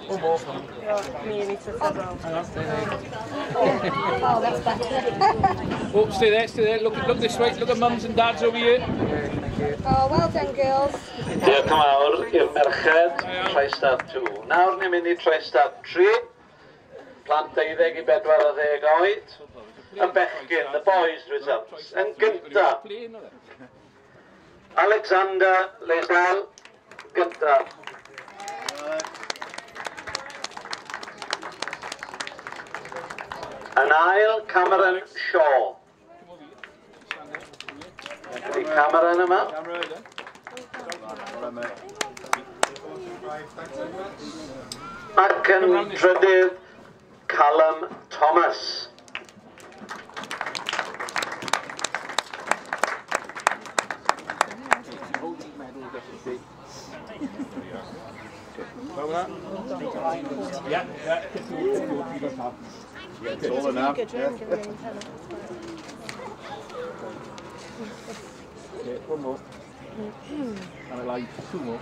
One more. Oh, that's better. Oh, stay there, stay there. Look, look this way. Look at mums and dads over here. Oh, well done, girls. Diolch yn fawr i'r merched, Tristart 2. Nawr ni'n mynd i Tristart 3. Plant 12 i 14 oed. Y bechgyn, the boys results. Yn gynta, Alexander Lesal, gynta. Yn ail, Cameron Shaw. Ydy Cameron yma? Ac yn drydydd, Callum Thomas. Yeah. Taller now. Yeah. Okay, one more. And I like two more.